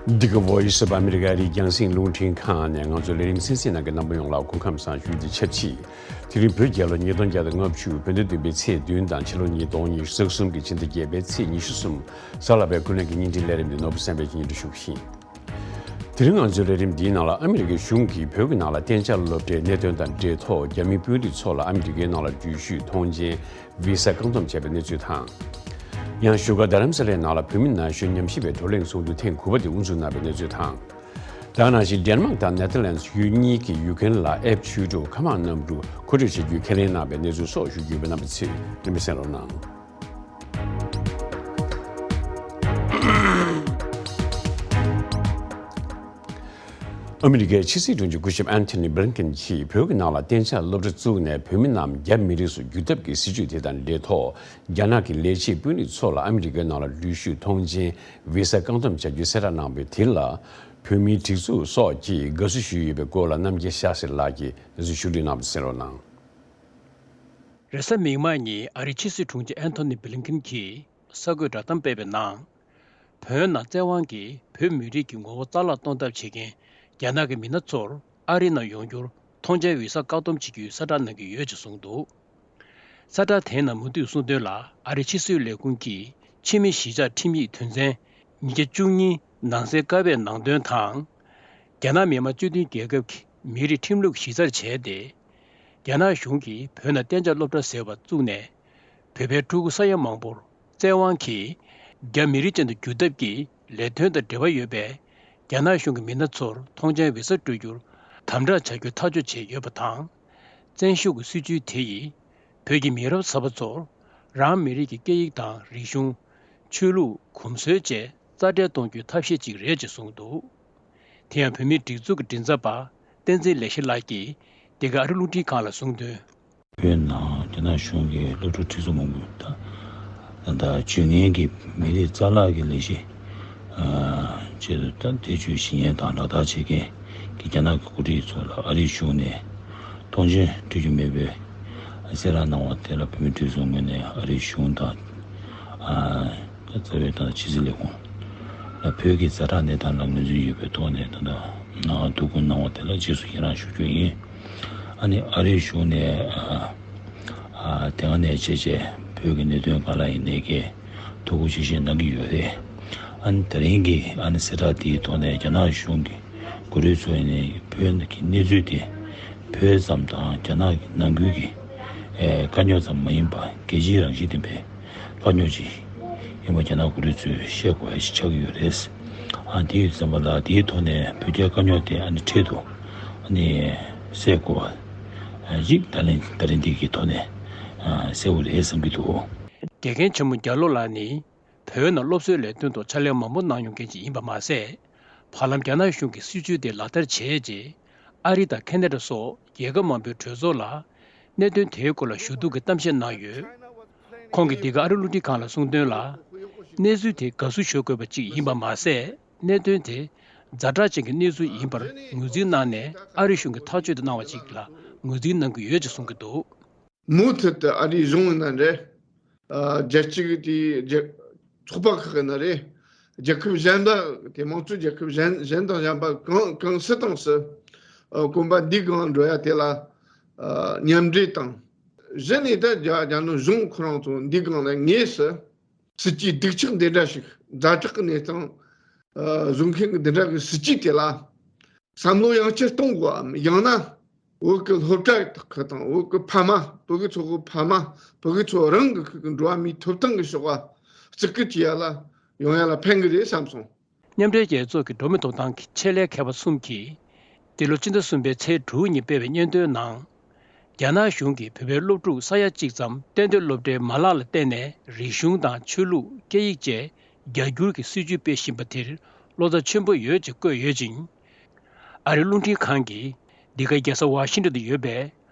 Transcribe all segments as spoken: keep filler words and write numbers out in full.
འདི་ག་Voice of America རི་རྒྱང་སྲིང་རླུང་འཕྲིན་ཁང་ནས་ང་ཚོའི་ལས་རིམ་གསན་གཟིགས་གནང་མཁན་རྣམ་པ་ཡོངས་ལ་སྐུ་ཁམས་བཟང་ཞུ་རྒྱུ་དང་ཆབས་ཅིག་དེ་རིང་བོད་རྒྱལ་ལོ་ཉིས་སྟོང་བརྒྱ་དང་ལྔ་བཅུ། བོད་ཟླ་བདུན་པའི་ཚེས་བདུན་དང་ཕྱི་ལོ་ཉིས་སྟོང་ཉི་ཤུ་རྩ་གསུམ་གྱི་ཕྱི་ཟླ་བརྒྱད་པའི་ཚེས་ཉི་ཤུ་གསུམ། གཟའ་ལྷག་པའི་ཀུན་གླེང་གི་བརྙན་འཕྲིན་ལས་རིམ་འདི་ནོར་བུ་བསམ་འཕེལ་གྱིས་སྙན་སྒྲོན་ཞུ་གི་ཡིན། དེ་རིང་ང་ཚོའི་ལས་རིམ་འདིའི་ནང་ལ་ཨ་མི་རི་ཀའི་གཞུང་གིས་བོད་ཀྱི་ནང་ལ་གཏན་འཇགས་སློབ་གྲྭའི་གནད་དོན་དང་འབྲེལ་ཐོག་རྒྱ་མིའི་དཔོན་རིགས་ཚོ་ལ་ཨ་མི་རི་ཀའི་ནང་ལ་འགྲུལ་བཞུད་ཐོངས་མཆན་བི་ས་བཀག་སྡོམ་བྱས་པའི་གནས་ཚུལ་དང་། ཡང་བཞུགས་སྒར་རྡ་རམ་ས་ལའི་ནང་ལ་བོད་མི་ན་གཞོན་ཉམས་ཞིབ་པའི་བགྲོ་གླེང་ཚོགས་འདུ་ཐེངས་དགུ་པ་དེ་དབུ་འཛུགས་གནང་བའི་གནས་ཚུལ་དང་། ད་ག་ནང་བཞིན་ཌེན་མཱག་དང་ནེ་ཐར་ལན་ཡུལ་གཉིས་ཀྱིས་ཡུཀ་རེན་ལ་ཨེཕ་ཆོས་དྲུག་མཁའ་དམག་གནམ་གྲུ་མཁོ་སྤྲོད་བྱེད་རྒྱུའི་ཁས་ལེན་གནང་བའི་གནས་ཚུལ་སོགས་ཞུ་རྒྱུ་ཡོད་པས་རྣམ་པ་ཚོས་རིམ་པས་གསན་རོགས་གནང་། ཨ་མི་རི་ཀའི་ཕྱི་སྲིད་དྲུང་ཆེ་སྐུ་ཞབས་ཨན་ཐོ་ནི་བྷི་ལིན་ཀེན་གྱིས་བོད་ཀྱི་ནང་ལ་གཏན་འཇགས་སློབ་གྲྭ་བཙུགས་ནས་བོད་མི་རྣམས་རྒྱ་མི་རིགས་སུ་བསྒྱུར་ཐབས་ཀྱི་སྲིད་བྱུས་དེ་དང་འབྲེལ་ཐོག་རྒྱ་ནག་གི་ལས་བྱེད་དཔོན་རིགས་ཚོ་ལ་ཨ་མི་རི་ཀའི་ནང་ལ་འགྲུལ་བཞུད་ཐོངས་མཆན་བི་ས་བཀག་སྡོམ་བྱ་རྒྱུའི་གསལ་བསྒྲགས་གནང་བའི་དེ་ལ་བོད་མིའི་སྒྲིག་འཛུགས་སོགས་ཀྱིས་དགའ་བསུ་ཞུས་ཡོད་པའི་སྐོར་ལ་རྣམ་རྒྱལ་ཤཱ་སེ་ལགས་ཀྱིས་གནས་ཚུལ་ཞུ་སྒྲིག་གནང་བ་གསན་རོགས་གནང་། རེས་གཟའ་མིག་དམར་ཉིན་ཨ་རིའི་ཕྱི་སྲིད་དྲུང་ཆེ་ཨན་ཐོ་ནི་བྷི་ལིན་ཀེན་གྱིས་གསར་འགོད་བསྒྲགས་གཏམ་སྤེལ་བའི་ནང་། བོད་ནང་བཙན་དབང་གིས་བོད་མི་རིགས་ཀྱི་ངོ་བོ་རྩ་བརླག་གཏོང་ཐབས་བྱེད་མཁན་རྒྱ་ནག་གི་མི་སྣ་ཚོར་ཨ་རི་ནང་ཡོང་རྒྱུར་ཐོངས་མཆན་བི་ས་བཀག་སྡོམ་བྱེད་རྒྱུའི་གསལ་བསྒྲགས་གནང་གི་ཡོད་ཅེས་གསུངས་འདུག་གསལ་བསྒྲགས་དེའི་ནང་མུ་མཐུད་གསུངས་དོན་ལ། ཨ་རིའི་ཕྱི་སྲིད་ལས་ཁུངས་ཀྱི་ཕྱི་མི་གཞིས་ཆགས་ཁྲིམས་ཡིག་དོན་ཚན་ཉིས་བརྒྱ་བཅུ་གཉིས་ནང་གསེས་ཀ་བའི་ནང་དོན་དང་། རྒྱ་ནག་མི་དམངས་སྤྱི་མཐུན་རྒྱལ་ཁབ་ཀྱི་མི་རིགས་ཁྲིམས་ལུགས་གཞི་རྩར་བྱས་ཏེ། རྒྱ་ནག་གཞུང་གིས་བོད་ནང་གཏན་འཇགས་སློབ་གྲྭ་ཟེར་བ་བཙུགས་ནས། བོད་པའི་ཕྲུ་གུ་ས་ཡ་མང་པོར་བཙན་དབང་གིས་རྒྱ་མི་རིགས་ཅན་དུ་བསྒྱུར་ཐབས་ཀྱི་ལས་དོན་དང་འབྲེལ་བ་ཡོད་པའི་རྒྱ་ནག་གཞུང་གི་མི་སྣ་ཚོར་ཐོངས་མཆན་བི་ས་སྤྲོད་རྒྱུར་དམ་དྲག་བྱ་རྒྱུ་ཐག་གཅོད་བྱས་ཡོད་པ་དང་། བཙན་ཤུགས་ཀྱི་སྲིད་བྱུས་དེ་ཡིས་བོད་ཀྱི་མི་རབས་གསར་པ་ཚོར་རང་མི་རིགས་ཀྱི་སྐད་ཡིག་དང་རིག་གཞུང་། ཆོས་ལུགས། གོམས་སྲོལ་བཅས་རྩ་བྲལ་གཏོང་རྒྱུའི་ཐབས་ཤེས་ཅིག་རེད་ཅེས་གསུངས་འདུག་དེ་ཡང་བོད་མིའི་སྒྲིག་འཛུགས་ཀྱི་མགྲིན་ཚབ་པ་བསྟན་འཛིན་ལེགས་བཤད་ལགས་ཀྱིས་འདི་ག་ཨ་རི་རླུང་འཕྲིན་ཁང་ལ་གསུངས་དོན། བོད་ནང་རྒྱ་ནག་གཞུང་གིས་སློབ་ཕྲུག་ཁྲི་ཚོ་མང་པོ་དང་། ད་ལྟ་བྱེད་མཁན་གྱི་མི་རིགས་རྩ་བརླག་གི་ལས་གཞི་ཆེད་དུ་ད་འདས་མཆོད་བྱེད་མཁན་དང་ལག་བསྟར་བྱེད་མཁན་གྱི་རྒྱ་ནག་གི་འགོ་ཁྲིད་ཚོ་ལ་ཨ་རིའི་གཞུང་ནས་ཐོངས་མཆན་སྤྲོད་རྒྱུ་མེད་པའི་གསལ་བསྒྲགས་གནང་བ་དེ་ལ་བོད་མིའི་སྒྲིག་འཛུགས་ངོས་ནས་ཨ་རིའི་གཞུང་དང་། རྩ་བའི་ཏང་ཕྱི་སྲིད་ལས་ཁུངས་ལ་བོད་ཀྱི་ཛ་དྲག་གནས་སྟངས་ལ་ངོས་འཛིན་ཡོད་པའི་ཐོག་ནས་ད་ལྟ་ཐུགས་ཁུར་གནང་བ་དེ་ལ་རྗེས་སུ་ཡི་རང་ཞུ་རྒྱུ་ཡིན། ཨ་ནི་ཨ་རིའི་གཞུང་ནས་དེ་སྔ་ནས་བྱས་རྗེས་བོད་ཀྱི་གནད་དོན་གང་ལ་ཡིན་ནའི་ཀྱི་ཐུགས་ཁུར་ཆེ་བཞེས་གནང་གི་ཡོད་རེད། ཨ་ནི་དེ་རིང་གི་ཨ་ནི་གསལ་བསྒྲགས་དེའི་ཐོག་ནས་རྒྱ་ནག་གཞུང་གི་འགོ་ཁྲིད་ཚོ་ཡིན་ནའི་བོད་ཀྱི་གནས་ཚུལ་དེ་བོད་ཙམ་དང་རྒྱ་ནག་གི་ནང་ཁུལ་གྱི་དཀའ་རྙོག་ཙམ་མ་ཡིན་པར་རྒྱལ་སྤྱིའི་རང་བཞིན་ལྡན་པའི་དཀའ་རྙོག་ཅིག་ཡིན་པ་རྒྱ་ནག་འགོ་ཁྲིད་ཚོས་ཤེས་དགོས་ཡ་ཞིག་ཆགས་ཀྱི་ཡོད་རེད། ཨ་དེ་ཡོད་ཙམ་པ་ལ་དེའི་ཐོག་ནས་བོད་རྒྱའི་དཀའ་རྙོག་དེ་ཨ་ནི་འཕྲལ་དུ་ཨ་ནི་སེལ་དགོས་པ་ཅིག་ད་ལན་ད་རིང་འདི་གི་ཐོག་ནས་སེལ་དགོས་རེད་བསམ་གྱི་འདུག་དགེ་རྒན་ཆེན་མོ་རྒྱ་ལོ་ལགས་ནི་བོད་ནང་སློབ་གསོའི་ལས་དོན་ཐོག་ཕྱག་ལས་མང་པོ་གནང་མྱོང་མཁན་ཅིག་ཡིན་པ་མ་ཟད། བར་ལམ་རྒྱ་ནག་གཞུང་གིས་སྲིད་བྱུས་དེ་ལག་བསྟར་བྱས་རྗེས། ཨ་རི་དང་ཁེ་ན་ཌ་སོགས་རྒྱལ་ཁབ་མང་པོའི་གྲོས་ཚོགས་ལ་གནད་དོན་དེའི་སྐོར་ལ་ཞུ་གཏུག་གི་གཏམ་བཤད་གནང་ཡོད། ཁོང་གིས་འདི་ག་ཨ་རི་རླུང་འཕྲིན་ཁང་ལ་གསུངས་དོན་ལ། གནས་ཚུལ་དེ་དགའ་བསུ་ཞུ་དགོས་པ་ཅིག་ཡིན་པ་མ་ཟད། གནད་དོན་དེ་ཛ་དྲག་ཅན་གྱི་གནས་ཚུལ་ཡིན་པར་ངོས་འཛིན་གནང་ནས་ཨ་རི་གཞུང་གིས་ཐག་གཅོད་དུ་གནང་བ་ཅིག་ལ་ངོས་འཛིན་གནང་གི་ཡོད་ཅེས་གསུང་གི་འདུག་མུ་མཐུད་དུ་ཨ་རིའི་གཞུང་ཡིན་ན་རེད། ཨ་རྒྱལ་སྤྱི་གི་དེའི་རྒྱལ་ཚོགས་པ་ཁག་ཡིན་ན་རེད། རྒྱལ་ཁབ་གཞན་པ་དེ་དམངས་གཙོའི་རྒྱལ་ཁབ་གཞན་གཞན་དང་གཞན་པ་གང་གང་སུ་དང་སུ་ཨ་གོམ་པ་འདི་སྒང་འགྲོ་ཡ་དེ་ལ་ཨ་མཉམ་འབྲེལ་དང་། གཞི་ནས་ད་རྒྱ་རྒྱ་ནག་གཞུང་ཁོ་རང་ཚོ་འདི་སྒང་ལ་དངོས་སུ་སྲིད་ཇུས་སྡུག་ཅག་འདི་འདྲ་ཞིག་ཛ་དྲག་གི་གནས་སྟངས་ཨ་བཟོ་མཁན་གི་འདི་འདྲ་གི་སྲིད་ཇུས་དེ་ལ། བསམ་བློ་ཡང་བསྐྱར་གཏོང་དགོས་བམ། ཡང་ན་བོད་ཀྱི་སློབ་གྲྭ་ཁག་དང་བོད་ཀྱི་ཕ་མ། བོད་ཀྱི་ཚོ་བོད་ཕ་མ། བོད་ཀྱི་ཚོ་རང་གི་ཁུལ་གྱི་འགྲོ་བ་མིའི་ཐོབ་ཐང་གི་ཕྱོགས་ལ་བརྩི་བཀུར་བྱེད་ཡ་ལ་ཡོང་ཡ་ལ་ཕན་གི་རེད་བསམ་སོང་། མཉམ་འབྲེལ་རྒྱལ་ཚོགས་ཀྱི་འགྲོ་བ་མིའི་ཐོབ་ཐང་གི་ཆེད་ལས་མཁས་པ་གསུམ་གྱིས་འདི་ལོ་སྤྱི་ཟླ་གསུམ་པའི་ཚེས་དྲུག་ཉིན་སྤེལ་བའི་སྙན་ཐོའི་ནང་། རྒྱ་ནག་གཞུང་གིས་བོད་པའི་སློབ་ཕྲུག་ས་ཡ་གཅིག་ཙམ་གཏན་སྡོད་སློབ་གྲྭའི་མ་ལག་ལ་བརྟེན་ནས་རིག་གཞུང་དང་ཆོས་ལུགས་སྐད་ཡིག་བཅས་རྒྱ་སྒྱུར་གྱི་སྲིད་ཇུས་སྤེལ་བཞིན་པ་དེར་བློ་འཚབ་ཆེན་པོ་ཡོད་ཅེས་བཀོད་ཡོད་ཅིང་། ཨ་རིའི་རླུང་འཕྲིན་ཁང་གིས་འདི་ག་རྒྱལ་ས་ཝ་ཤིང་ཏོན་དུ་ཡོད་པའི་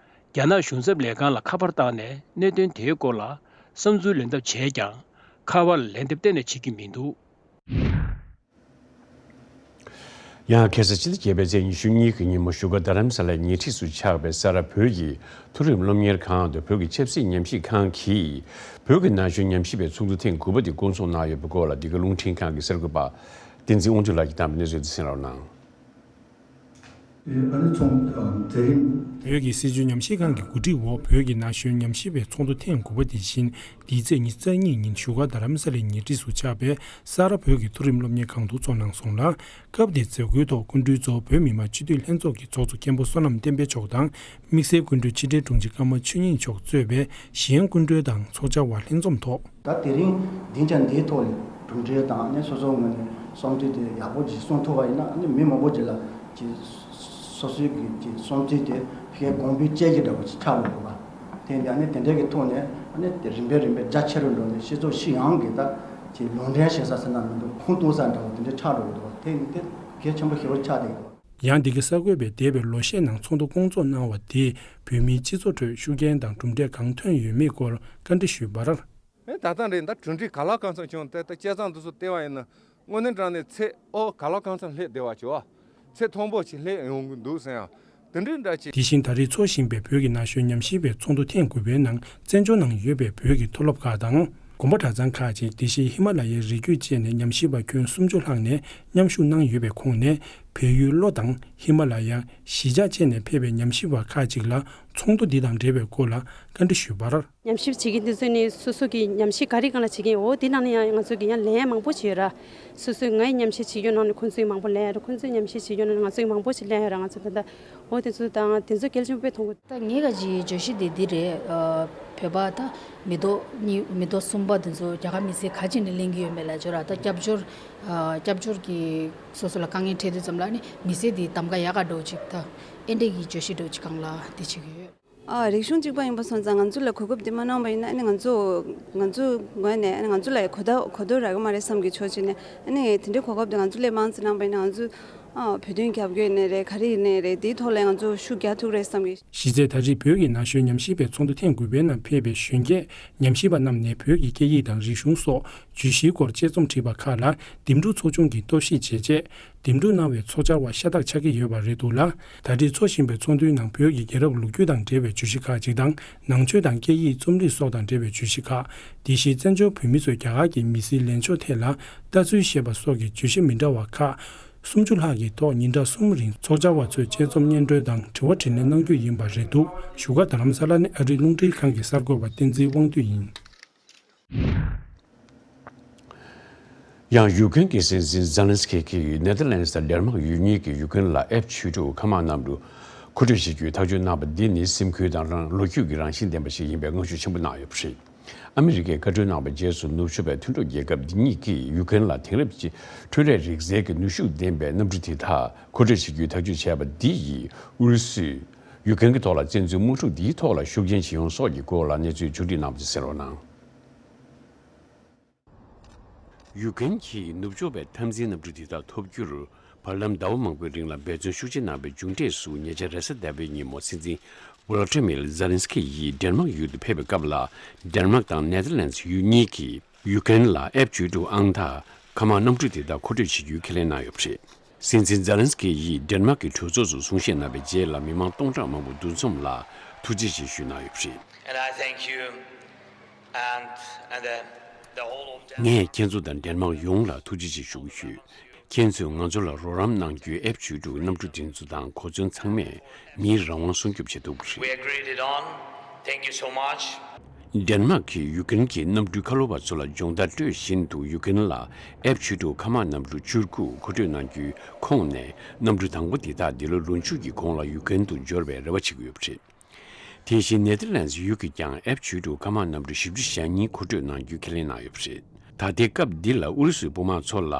རྒྱ་ནག་གཞུང་ཚབ་ལས་ཁང་ལ་ཁ་པར་བཏང་ནས་གནད་དོན་དེའི་སྐོར་ལ་བསམ་ཚུལ་ལེན་ཐབས་བྱས་ཀྱང་ཁ་པར་ལ་ལན་འདེབས་གཏན་ནས་བྱེད་ཀྱི་མི་འདུག་ཡང་ཁ་སང་ཕྱི་ཟླ་བརྒྱད་པའི་ཚེས་ཉི་ཤུ་གཉིས་ཀྱི་ཉིན་མོ་བཞུགས་སྒར་རྡ་རམ་ས་ལའི་ཉེ་འཁྲིས་སུ་ཆགས་པའི་ས་རཱ་བོད་ཀྱི་མཐོ་རིམ་སློབ་གཉེར་ཁང་དུ་བོད་ཀྱི་ཆབ་སྲིད་ཉམས་ཞིབ་ཁང་གིས་བོད་ཀྱི་ན་གཞོན་ཉམས་ཞིབ་པའི་ཚོགས་འདུ་ཐེངས་དགུ་པ་དེ་བསྐོང་ཚོགས་གནང་ཡོད་པའི་སྐོར་ལ་འདི་ག་རླུང་འཕྲིན་ཁང་གི་གསར་འགོད་པ་ བསྟན་འཛིན་དབང་འདུས་ལགས་ཀྱིས་བཏང་བའི་གནས་ཚུལ་དེ་གསན་རོགས་གནང་། ཨ་ནི་ཚོང་དེ་རིང་། བོད་ཀྱི་སྲིད་བྱུས་ཉམས་ཞིབ་ཁང་གི་གོ་སྒྲིག་འོག་བོད་ཀྱི་ན་གཞོན་ཉམས་ཞིབ་པའི་ཚོགས་འདུ་ཐེངས་དགུ་པ་དེ་བཞིན་འདིའི་ཚེས་ཉི་ཤུ་རྩ་གཉིས་ཉིན་བཞུགས་སྒར་རྡ་རམ་ས་ལའི་ཉེ་འཁྲིས་སུ་ཆགས་པའི་ས་རཱ་བོད་ཀྱི་མཐོ་རིམ་སློབ་གཉེར་ཁང་དུ་ཚོགས་གནང་སོང་ལ། སྐབས་དེའི་མཛད་སྒོའི་ཐོག་སྐུ་མགྲོན་གཙོ་བོ་བོད་མི་མང་སྤྱི་འཐུས་ལྷན་ཚོགས་ཀྱི་ཚོགས་གཙོ་མཁན་པོ་བསོད་ནམས་བསྟན་འཕེལ་མཆོག་དང་། དམིགས་བསལ་སྐུ་མགྲོན་ཕྱི་དྲིལ་དྲུང་ཆེ་ཀརྨ་ཆོས་ཉིད་མཆོག་གཙོས་པའི་གཞན་སྐུ་མགྲོན་དང་ཚོགས་བཅར་བ་ལྷན་འཛོམས་ཐོག་ད་དེ་རིང་སྡིངས་ཆ་འདིའི་ཐོག་ལ་གྲུབ་འབྲས་དང་ནི་སོ་སོའི་ངོས་ནས་བསམ་ཚུལ་དེ་ཡག་པོ་ཅིག་གསུང་ཐུབ་པ་ཡིན་ན་ནི་མི་མང་པོ་ཅིག་ལ་ཅིག་སོ་སོའི་གི་ཅིག་བསམ་ཚུལ་དེ་ཕ་གིར་གོང་འཕེལ་བྱེད་ཀྱི་འདྲ་བོ་ཅིག་ཆགས་འགྲོ་དགོས་པ། དེ་འདྲ་ནི་དེ་འདྲའི་གི་ཐོག་ནས་ནི་རིམ་པས་རིམ་པས་རྒྱ་ཆེ་རུ་འགྲོ་ནས་སྤྱི་ཚོགས་སྤྱི་ཡོངས་ཀྱི་ད་ཅིག་ལུང་འདྲེན་བྱེད་ས་ཟེར་ན་མི་འདུག་ཁུངས་གཏུགས་ས་འདྲ་བོ་དེ་འདྲ་ཆགས་འགྲོ་གི་འདུག་དེ་ནི་དེ་གལ་ཆེན་པོ་ཞེ་པོ་ཆགས་བསྡད་ཀྱི་འདུག་ཡང་འདི་ག་གསར་འགོད་པས་འདས་པའི་ལོ་ཤས་ནང་ཚོགས་འདུ་སྐོང་ཚོགས་གནང་བ་དེས་བོད་མིའི་སྤྱི་ཚོགས་ཁྲོད་ཤུགས་རྐྱེན་དང་གྲུབ་འབྲས་གང་ཐོན་ཡོད་མེད་སྐོར་བཀའ་འདྲི་ཞུས་པར། ཨེ་ད་ལྟ་རེད། ད་གྲུབ་འབྲས་ག་ལ་གང་འཚམ་བྱུང་། ད་ད་དཔྱད་རྩོམ་འདི་ཚོ་བལྟས་པ་ཡིན་ན་དངོས་གནས་དྲང་གནས་ཚད་ཨོ་ག་ལ་གང་འཚམ་སླེབས་བསྡད་པ་བྱས་པ། ཚད་མཐོན་པོ་ཞིག་སླེབས་ཡོང་གི་འདུག་ཟེར་ཡང་དེ་འདྲའི་འདྲ་ཅིག་དེ་བཞིན་ད་རེས་འཚོགས་བཞིན་པའི་བོད་ཀྱི་ན་གཞོན་ཉམས་ཞིབ་པའི་ཚོགས་འདུ་ཐེངས་དགུ་པའི་ནང་བཙན་བྱོལ་ནང་ཡོད་པའི་བོད་ཀྱི་མཐོ་སློབ་ཁག་དང་། དགོན་པ་གྲྭ་ཚང་ཁག་ཅིག་དེ་བཞིན་ཧི་མ་ལ་ཡའི་རི་རྒྱུད་བཅས་ནས་ཉམས་ཞིབ་པ་ཁྱོན་སུམ་ཅུ་ལྷག་ནས་མཉམ་ཞུགས་གནང་ཡོད་པའི་ཁོངས་ནས། བལ་ཡུལ་ལྷོ་དང་ཧི་མ་ལ་ཡ། གཞིས་ཆགས་བཅས་ནས་ཕེབས་པའི་ཉམས་ཞིབ་པ་ཁག་ཅིག་ལ་ཚོགས་འདུ་འདི་དང་འབྲེལ་བའི་སྐོར་ལ་བཀའ་འདྲི་ཞུས་པར། ཉམས་ཞིབ་བྱེད་མཁན་དེ་ཚོ་ནི་སོ་སོ་གི་ཉམས་ཞིབ་ག་རེ་སྒང་ལ་བྱེད་ཀྱིན་ཡོད། འོ་དེ་ནང་ནས་ཡང་ང་ཚོ་གི་ཡང་ལན་མང་པོ་ཞིག་ཡོད་ར། སོ་སོའི་ངའི་ཉམས་ཞིབ་བྱེད་རྒྱུ་ནང་ནས་ཁོང་ཚོས་མང་པོ་ལན་ཡོད་ར། ཁོང་ཚོའི་ཉམས་ཞིབ་བྱེད་རྒྱུ་ནང་ནས་ང་ཚོས་མང་པོ་ཞིག་ལན་ཡོད་ར། ང་ཚོ་ད་ལྟ་འོ་དེ་ཚོ་དང་དེ་ཚོ་གལ་ཆེན་པོ་དཔེ་མཐོང་གི། ད་ངའི་ག་ཅིག་བརྗོད་གཞི་དེ་འདི་རེད། ཨ། བོད་པ་ད་མི་ཐོག་གཉིས་མི་ཐོག་གསུམ་པ་དེ་ཚོ་རྒྱ་གར་མི་སེར་ག་ཅིག་ནས་ལེན་གྱི་ཡོད་མེད་ལ་བརྗོད་ར། ད་སྐྱབས་བཅོལ། ཨ། སྐྱབས་བཅོལ་གྱི་སོ་སོ་ལ་དཀའ་ངལ་འཕྲད་དུས་ཙམ་ལ་ནི་མི་སེར་དེའི་གདམ་ག་ཡག་ག་འགྲོ་ཅིག་ད་ཨེ་འདྲས་ཀྱི་བརྗོད་གཞི་འགྲོ་ཅིག་སྒང་ལ་དེ་བྱེད་ཀྱི་ཡོད། ཨ། རིག་གཞུང་གཅིག་པ་ཡིན་པ་སོང་ཙང་ང་ཚོ་ལ་གོ་སྐབས་དེ་མ་གནང་བ་ཡིན་ན་ཨ་ནི་ང་ཚོ་ང་ཚོ་ངོས་ནས་ཨ་ནི་ང་ཚོ་ལ་གོ་བརྡ་གོ་རྟོགས་རག་གི་མ་རེད་བསམ་གྱི་ཕྱོགས་གཅིག་ནས་ཨ་ནི་དེ་འདྲའི་གོ་སྐབས་དེ་ང་ཚོ་ལ་མང་ཙམ་གནང་བ་ཡིན་ན་ང་ཚོ་ཨ་བོད་དོན་རྒྱབ་སྐྱོར་ཡིན་ནའི་རེད། ག་རེ་ཡིན་ནའི་རེད། དེའི་ཐོག་ལ་ང་ཚོ་ཤུགས་རྒྱག་ཐུབ་རེད་བསམ་གྱི། གཞི་རྩའི་ད་རེས་བོད་ཀྱི་ན་གཞོན་ཉམས་ཞིབ་པའི་ཚོགས་འདུ་ཐེངས་དགུ་པའི་ནང་ཕེབས་པའི་གཞོན་སྐྱེས་ཉམས་ཞིབ་པ་རྣམས་ནས་བོད་ཀྱི་སྐད་ཡིག་དང་རིག་གཞུང་སོགས་བརྗོད་གཞིའི་སྐོར་དཔྱད་རྩོམ་བྲིས་པ་ཁག་ལ་འདེམས་སྒྲུག་ཚོགས་ཆུང་གིས་གཏོར་བཤིག་བྱས་རྗེས། འདེམས་སྒྲུག་གནང་བའི་ཚོགས་བཅར་བ་ཤ་སྟག་ཆགས་ཀྱི་ཡོད་པ་རེད་འདུག་ལ། ད་རེས་འཚོགས་བཞིན་པའི་ཚོགས་འདུའི་ནང་བོད་ཀྱི་རྒྱལ་རབས་ལོ་རྒྱུས་དང་འབྲེལ་བའི་བརྗོད་གཞི་ཁག་ཅིག་དང་། ནང་ཆོས་དང་སྐད་ཡིག་རྩོམ་རིག་སོགས་དང་འབྲེལ་བའི་བརྗོད་གཞི་ཁག་དེ་བཞིན་བཙན་བྱོལ་བོད་མི་ཚོས་རྒྱ་གར་གྱི་མི་སེར་ལེན་ཕྱོགས་ཐད་ལ་ལྟ་ཚུལ་བཤད་པ་སོགས་ཀྱི་བརྗོད་གཞི་མི་འདྲ་བ་ཁག་སུམ་ཅུ་ལྷག་གི་ཐོག་ཉིན་གྲངས་གསུམ་རིང་ཚོགས་བཅར་བ་ཚོས་དཔྱད་རྩོམ་སྙན་སྒྲོན་དང་དྲི་བ་དྲིས་ལན་གནང་རྒྱུ་ཡིན་པ་རེད་འདུག་བཞུགས་སྒར་རྡ་རམ་ས་ལ་ནས་ཨ་རིའི་རླུང་འཕྲིན་ཁང་གི་གསར་འགོད་པ་བསྟན་འཛིན་དབང་འདུས་ཡིན། ཡང་ཡུ་ཀེན་གྱི་སྲིད་འཛིན་ཛེ་ལན་སི་ཁི་གིས་ནེ་ཐར་ལན་སི་དང་ཌེན་མཱག་ཡུལ་གཉིས་ཀྱིས་ཡུ་ཀེན་ལ་ཨེཕ་ཆིག་ཁྲི་མཁའ་དམག་གནམ་གྲུ་མཁོ་སྤྲོད་བྱེད་རྒྱུའི་ཐག་གཅོད་གནང་བ་འདི་ནི་སེམས་ཁུར་དང་རང་ལོ་རྒྱུས་ཀྱི་རང་བཞིན་ལྡན་པ་ཞིག་ཡིན་པའི་བསྔགས་བརྗོད་ཆེན་པོ་གནང་ཡོད་པ་རེད། ཨ་མི་རི་ཀས་བཀའ་འཁྲོལ་གནང་བའི་རྗེས་སུ་ནུབ་ཕྱོགས་པའི་མཐུན་གྲོགས་རྒྱལ་ཁབ་འདི་གཉིས་ཀྱིས་ཡུ་ཀེན་ལ་དེང་རབས་ཀྱི་འཕྲུལ་ལས་རིག་རྩལ་གྱི་ནུས་ཤུགས་ལྡན་པའི་གནམ་གྲུ་དེ་དག་མཁོ་སྤྲོད་བྱེད་རྒྱུའི་ཐག་གཅོད་བྱས་པ་འདི་ཡིས་ཨུ་རུ་སུས་ཡུ་ཀེན་གྱི་ཐོག་ལ་བཙན་འཛུལ་དམག་འཁྲུག་འདིའི་ཐོག་ལ་ཤུགས་རྐྱེན་ཇི་ཡོང་སོགས་ཀྱི་སྐོར་ལ་གནས་ཚུལ་ཕྱོགས་སྒྲིག་གནང་བ་དེ་གསན་རོགས་གནང་། ཡུ་ཀེན་གྱིས་ནུབ་ཕྱོགས་པའི་འཐབ་འཛིང་གནམ་གྲུ་དེ་དག་ཐོབ་རྒྱུར་བར་ལམ་ཟླ་བ་མང་པོའི་རིང་ལ་འབད་བརྩོན་ཤུགས་ཆེ་གནང་བའི་མཇུག་འབྲས་སུ་ཉེ་ཆར་རེས་གཟའ་ཟླ་བའི་ཉིན་མོ་སྲིད་འཛིན་ཝོ་ལོ་ཏི་མིར་ཛེ་ལན་སི་ཁི་ཡིས་ཌེན་མཱག་ཡུལ་དུ་ཕེབས་པའི་སྐབས་ལ། ཌེན་མཱག་དང་ནེ་ཐར་ལན་སི་ཡུལ་གཉིས་ཀྱིས་ཡུ་ཀེན་ལ་ཨེཕ་ཆིག་ཁྲི་ཨང་རྟགས་མཁའ་དམག་གནམ་གྲུ་དེ་དག་མཁོ་སྤྲོད་བྱེད་རྒྱུའི་ཁས་ལེན་གནང་ཡོད་པ་རེད། སྲིད་འཛིན་ཛེ་ལན་སི་ཁི་ཡིས་ཌེན་མཱག་གི་གྲོས་ཚོགས་སུ་གསུང་བཤད་གནང་བའི་རྗེས་ལ་མི་མང་སྟོང་ཕྲག་མང་པོ་འདུ་འཛོམས་ལ་ཐུགས་རྗེ་ཆེ་ཞུས་གནང་ཡོད་པ་རེད། And I thank you and, and the, the whole of Denmark. ངས་ཁྱེད་ཚོ་དང་ཌེན་མཱག་ཡོངས་ལ་ཐུགས་རྗེ་ཆེ་ཞུ་གི་ཡོད། ཁྱེད་ཚོས་ང་ཚོ་ལ་རོགས་རམ་གནང་རྒྱུའི་ཨེཕ་ཆིག་ཁྲི་གནམ་གྲུ་དེ་ཚོ་དང་གོ་མཚོན་ཚང་མས་མིའི་རང་དབང་སྲུང་སྐྱོབ་བྱེད་ཐུབ་ཀྱི་རེད། We agreed it on. Thank you so much. ཌེན་མཱག་གིས་ཡུ་ཀེན་གྱི་གནམ་གྲུའི་ཁ་ལོ་བ་ཚོ་ལ་སྦྱོང་བརྡར་སྤྲོད་བཞིན་དུ་ཡུ་ཀེན་ལ་ཨེཕ་ཆིག་ཁྲི་མཁའ་དམག་གནམ་གྲུ་བཅུ་དགུ་མཁོ་སྤྲོད་གནང་རྒྱུའི་ཁོངས་ནས་གནམ་གྲུ་དང་པོ་འདི་དག་འདི་ལོ་ལོ་མཇུག་གི་གོང་ལ་ཡུ་ཀེན་དུ་འབྱོར་བའི་རེ་བ་བྱེད་ཀྱི་ཡོད་པ་རེད། དེ་བཞིན་ནེ་ཐར་ལན་སི་ཡུལ་གྱིས་ཀྱང་ཨེཕ་ཆིག་ཁྲི་མཁའ་དམག་གནམ་གྲུ་བཞི་བཅུ་ཞེ་གཉིས་མཁོ་སྤྲོད་གནང་རྒྱུའི་ཁས་ལེན་གནང་ཡོད་པ་རེད། ད་ལྟའི་སྐབས་འདི་ལ་ཨུ་རུ་སུའི་དཔུང་དམག་ཚོ་ལ་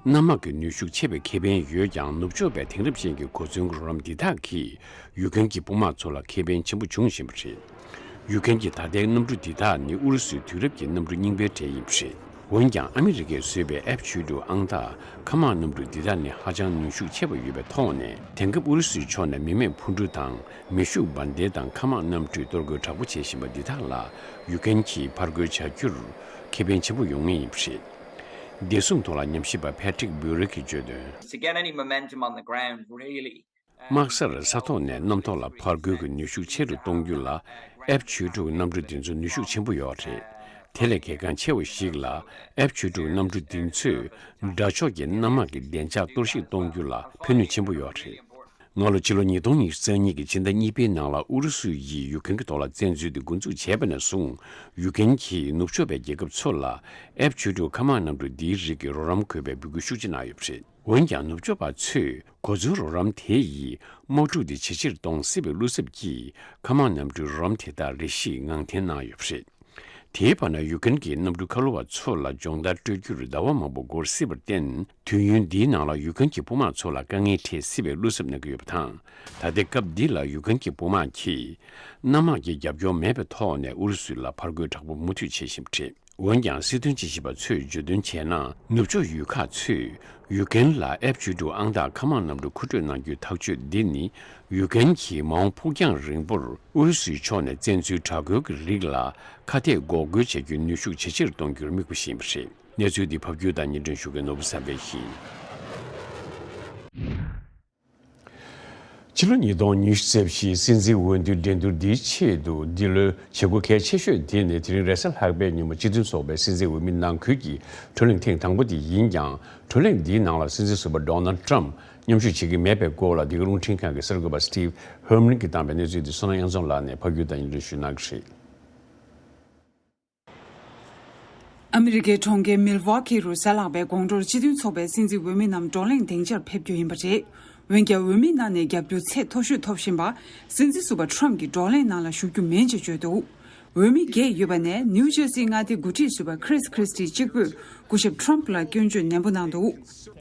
གནམ་དམག་གི་ནུས་ཤུགས་ཆེ་བའི་ཁེ་ཕན་ཡོད་ཀྱང་ནུབ་ཕྱོགས་པའི་དེང་རབས་ཅན་གྱི་གོ་མཚོན་གྱི་རོགས་རམ་འདི་དག་གིས་ཡུ་ཀེན་གྱི་དཔུང་དམག་ཚོ་ལ་ཁེ་ཕན་ཆེན་པོ་འབྱུང་བཞིན་པ་རེད། ཡུ་ཀེན་གྱི་ད་ལྟའི་གནམ་གྲུ་འདི་དག་ནི་ཨུ་རུ་སུའི་དུས་རབས་ཀྱི་གནམ་གྲུ་རྙིང་པའི་གྲས་ཡིན་པ་རེད། འོན་ཀྱང་ཨ་མི་རི་ཀས་བཟོས་པའི་ཨེཕ་ཆིག་ཁྲི་ཨང་རྟགས་མཁའ་དམག་གནམ་གྲུ་འདི་དག་ནི་ཧ་ཅང་ནུས་ཤུགས་ཆེ་བ་ཡོད་པའི་ཐོག་ནས་དེང་སྐབས་ཨུ་རུ་སུའི་ཕྱོགས་ནས་མི་མེད་འཕུར་གྲུ་དང་མེ་ཤུགས་འབར་མདེལ་དང་མཁའ་དམག་གནམ་གྲུས་གཏོར་རྒོལ་དྲག་པོ་བྱེད་བཞིན་པ་འདི་དག་ལ་ཡུ་ཀེན་གྱིས་ཕར་རྒོལ་བྱ་རྒྱུར་ཁེ་ཕན་ཆེན་པོ་ཡོང་ངེས་ཡིན་པ་རེད། བདེ་སྲུང་ཐོག་ལ་ཉམས་ཞིབ་པ་ཕེ་ཏྲིག་བྷུ་རེག་གིས་བརྗོད་དོན། To get any momentum on the ground, really. དམག་སར་ས་ཐོག་ནས་གནམ་ཐོག་ལ་ཕར་རྒོལ་གྱི་ནུས་ཤུགས་ཆེ་རུ་གཏོང་རྒྱུ་ལ་ཨེཕ་ཆིག་ཁྲི་གནམ་གྲུ་འདི་ཚོ་ནུས་ཤུགས་ཆེན་པོ་ཡོད་རེད། དེ་ལས་གལ་འགངས་ཆེ་བ་ཞིག་ལ་ཨེཕ་བཅུ་དྲུག་གནམ་གྲུ་འདི་ཚོས་དགྲ་ཕྱོགས་ཀྱི་གནམ་དམག་གི་བདེ་འཇགས་གཏོར་བཤིག་གཏོང་རྒྱུ་ལ་ཕན་ནུས་ཆེན་པོ་ཡོད་རེད། སྔ་ལོ་ཕྱི་ལོ་ཉིས་སྟོང་ཉི་ཤུ་རྩ་གཉིས་ཀྱི་ཕྱི་ཟླ་གཉིས་པའི་ནང་ལ་ཨུ་རུ་སུ་ཡིས་ཡུ་ཀེན་གྱི་ཐོག་ལ་བཙན་འཛུལ་དེ་འགོ་འཛུགས་བྱས་པ་ནས་བཟུང་ཡུ་ཀེན་གྱིས་ནུབ་ཕྱོགས་པའི་རྒྱལ་ཁབ་ཚོ་ལ་ཨེཕ་བཅུ་དྲུག་མཁའ་དམག་གནམ་གྲུ་འདིའི་རིགས་ཀྱི་རོགས་རམ་དགོས་པའི་འབོད་སྐུལ་ཤུགས་ཆེ་གནང་ཡོད་པ་རེད། འོན་ཀྱང་ནུབ་ཕྱོགས་པ་ཚོས་གོ་མཚོན་རོགས་རམ་དེ་ཡིས་དམག་འཁྲུག་དེ་ཇེ་ཆེར་གཏོང་སྲིད་པའི་བློ་འཚབ་ཀྱིས་མཁའ་དམག་གནམ་གྲུའི་རོགས་རམ་དེ་དག་རེ་ཞིག་ངང་འཐེན་གནང་ཡོད་པ་རེད། དེའི་བར་ན་ཡུ་ཀེན་གྱི་གནམ་གྲུ་ཁ་ལོ་བ་ཚོ་ལ་སྦྱོང་བརྡར་སྤྲོད་རྒྱུར་ཟླ་བ་མང་པོ་འགོར་སྲིད་པར་བརྟེན། དུས་ཡུན་འདིའི་ནང་ལ་ཡུ་ཀེན་གྱི་དཔུང་དམག་ཚོ་ལ་དཀའ་ངལ་འཕྲད་སྲིད་པའི་བློ་འཚབ་གནང་གི་ཡོད་པ་དང་། ད་ལྟའི་སྐབས་འདི་ལ་ཡུ་ཀེན་གྱི་དཔུང་དམག་གིས་གནམ་དམག་གི་རྒྱབ་སྐྱོར་མེད་པའི་ཐོག་ནས་ཨུ་རུ་སུ་ལ་ཕར་རྒོལ་དྲག་པོ་མུ་མཐུད་བྱེད་བཞིན་པ་རེད། འོན་ཀྱང་སྲིད་དོན་དཔྱད་ཞིབ་པ་ཚོས་བརྗོད་དོན་བྱས་ན། ནུབ་ཕྱོགས་ཡུལ་ཁག་ཚོས་ཡུ་ཀེན་ལ་ཨེཕ་བཅུ་དྲུག་ཨང་རྟགས་མཁའ་དམག་གནམ་གྲུ་མཁོ་སྤྲོད་གནང་རྒྱུའི་ཐག་གཅོད་འདི་ནི། ཡུ་ཀེན་གྱིས་མ་འོངས་ཕུགས་རྒྱང་རིང་པོར་ཨུ་རུ་སུའི་ཕྱོགས་ནས་བཙན་འཛུལ་དྲག་རྒོལ་གྱི་རིགས་ལ་ཁ་གཏད་འགོག་རྒོལ་བྱ་རྒྱུའི་ནུས་ཤུགས་ཇེ་ཆེར་གཏོང་རྒྱུར་དམིགས་པ་ཞིག་ཡིན་པ་རེད། གནས་ཚུལ་འདི་ཕབ་སྒྱུར་དང་སྙན་སྒྲོན་ཞུ་མཁན་ནོར་བུ་བསམ་འཕེལ་ཡིན། ཕྱི་ལོ་ཉིས་སྟོང་ཉི་ཤུ་རྩ་བཞིའི་སྲིད་འཛིན་འོས་བསྡུའི་འགྲན་བསྡུར་འདིའི་ཆེད་དུ་འདི་ལོའི་བྱེད་སྒོ་གལ་ཆེ་ཤོས་དེ་ནི་དེ་རིང་རེས་གཟའ་ལྷག་པའི་ཉིན་མོ་སྤྱི་མཐུན་ཚོགས་པའི་སྲིད་འཛིན་འོས་མི་ནང་ཁུལ་གྱི་བགྲོ་གླེང་ཐེངས་དང་པོ་དེ་ཡིན་ཀྱང་། བགྲོ་གླེང་འདིའི་ནང་ལ་སྲིད་འཛིན་ཟུར་པ་ཌོ་ནལ་ཊམ་མཉམ་ཞུགས་བྱེད་ཀྱི་མེད་པའི་སྐོར་ལ་འདི་ག་རླུང་འཕྲིན་ཁང་གི་གསར་འགོད་པ་སི་ཊིབ་ཧར་མན་གྱིས་བཏང་བའི་གནས་ཚུལ་དེ་བསོད་ནམས་དབྱངས་འཛོམས་ལགས་ནས་ཕབ་སྒྱུར་དང་སྙན་སྒྲོན་ཞུ་གནང་གི་རེད། ཨ་མི་རི་ཀའི་གྲོང་ཁྱེར་མིལ་ཝོ་ཁི་རུ་གཟའ་ལྷག་པའི་དགོང་དྲོར་སྤྱི་མཐུན་ཚོགས་པའི་སྲིད་འཛིན་འོས་མི་རྣམས་བགྲོ་གླེང་སྡིངས་ཆར་ཕེབས་རྒྱུ་ཡིན་པ་རེད། འོན་ཀྱང་འོས་མིའི་ནང་ནས་རྒྱབ་སྐྱོར་ཚད་མཐོ་ཤོས་ཐོབ་བཞིན་པ་སྲིད་འཛིན་ཟུར་པ་ཊམ་གྱིས་བགྲོ་གླེང་ནང་ལ་ཞུགས་རྒྱུ་མིན་ཅེས་བརྗོད་འདུག་འོས་མི་བརྒྱད་ཡོད་པ་ནས་ནིའུ་ཇར་སིའི་མངའ་སྡེའི་འགོ་ཁྲིད་ཟུར་པ་ཁྲིས་ཁྲིས་ཏི་གཅིག་པུས་སྐུ་ཞབས་ཊམ་ལ་སྐྱོན་བརྗོད་ནན་པོ་གནང་འདུག་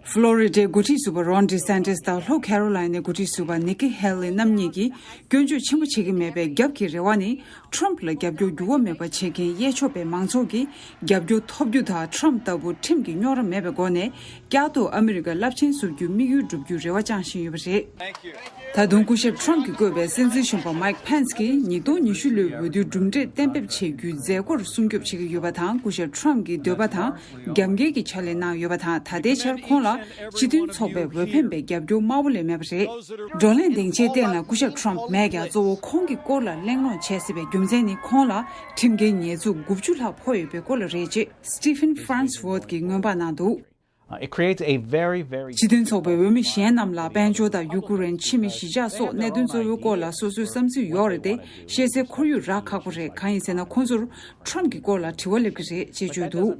ཧྥ་ལོ་རི་ཌའི་འགོ་ཁྲིད་ཟུར་པ་རོན་ཌི་སན་ཏིས་དང་ལྷོ་ཁེ་རོ་ལའི་ནའི་འགོ་ཁྲིད་ཟུར་པ་ནི་ཀི་ཧེ་ལི་རྣམ་གཉིས་ཀྱིས་སྐྱོན་བརྗོད་ཆེན་པོ་བྱེད་ཀྱི་མེད་པའི་རྒྱབ་ཀྱི་རེ་བ་ནི། ཊམ་ལ་རྒྱབ་སྐྱོར་འགྱུར་བ་མེད་པ་བྱེད་མཁན་གཡས་ཕྱོགས་པའི་མང་ཚོགས་ཀྱིས་རྒྱབ་སྐྱོར་ཐོབ་རྒྱུ་དང་ཊམ་ལྟ་བུ་ཁྲིམས་ཀྱི་རྙོག་དྲ་མེད་པའི་སྒོ་ནས་བསྐྱར་དུ་ཨ་མི་རི་ཀ་རླབས་ཆེན་བཟོ་རྒྱུའི་དམིགས་ཡུལ་བསྒྲུབ་རྒྱུའི་རེ་བ་བཅངས་བཞིན་ཡོད་པ་རེད། ད་དུང་སྐུ་ཞབས་ཊམ་གྱིས་བསྐོས་པའི་སྲིད་འཛིན་གཞོན་པ་མའིག་ཕེན་སི་ཀྱིས་ཉིས་སྟོང་ཉི་ཤུ་ལོའི་འོས་བསྡུའི་གྲུབ་འབྲས་གཏན་འབེབས་བྱེད་རྒྱུའི་མཛད་སྒོར་སྲུང་སྐྱོབ་བྱེད་ཀྱི་ཡོད་པ་དང་། སྐུ་ཞབས་ཊམ་གྱི་འདོད་པ་དང་རྒྱབ་འགལ་གྱི་ཕྱག་ལས་གནང་ཡོད་པ་དང་། ད་ལྟའི་ཆར་ཁོང་ལ་སྤྱི་མཐུན་ཚོགས་པའི་འོས་འཕེན་པའི་རྒྱབ་སྐྱོར་དམའ་བོ་ལས་མེད་པ་རེད། བགྲོ་གླེང་སྡིངས་ཆའི་སྟེང་ལ་སྐུ་ཞབས་ཊམ་མེད་ཀྱང་། གཙོ་བོ་ཁོང་གི་སྐོར་ལ་གླེང་སློང་བྱས་སྲིད་པའི་རྒྱུ་མཚན་ནི། ཁོང་ལ་ཁྲིམས་འགལ་ཉེས་འཛུགས་དགུ་བཅུ་ལྷག་ཕོག་ཡོད་པའི་སྐོར་ལ་རེད་ཅེས་Stephen Farnsworth གྱིས་སྔོན་དཔག་གནང་འདུག Uh, it creates a very, very སྤྱི་མཐུན་ཚོགས་པའི་འོས་མི་གཞན་རྣམས་ལ་དཔལ་འབྱོར་དང་ཡུ་ཀུ་རེན་ཕྱི་མི་གཞིས་ཆགས་སོགས་གནད་དོན་གཙོ་བོའི་སྐོར་ལ་སོ་སོའི་བསམ་ཚུལ་ཡོད་རེད་དེ། བཤད་སའི་ཁོར་ཡུག་རག་ཁག་པོ་རེད། གང་ཡིན་ཟེར་ན། ཁོང་ཚོར་ཊམ་གྱི་སྐོར་ལ་དྲི་བ་སླེབས་ཀྱི་རེད་ཅེས་བརྗོད་འདུག་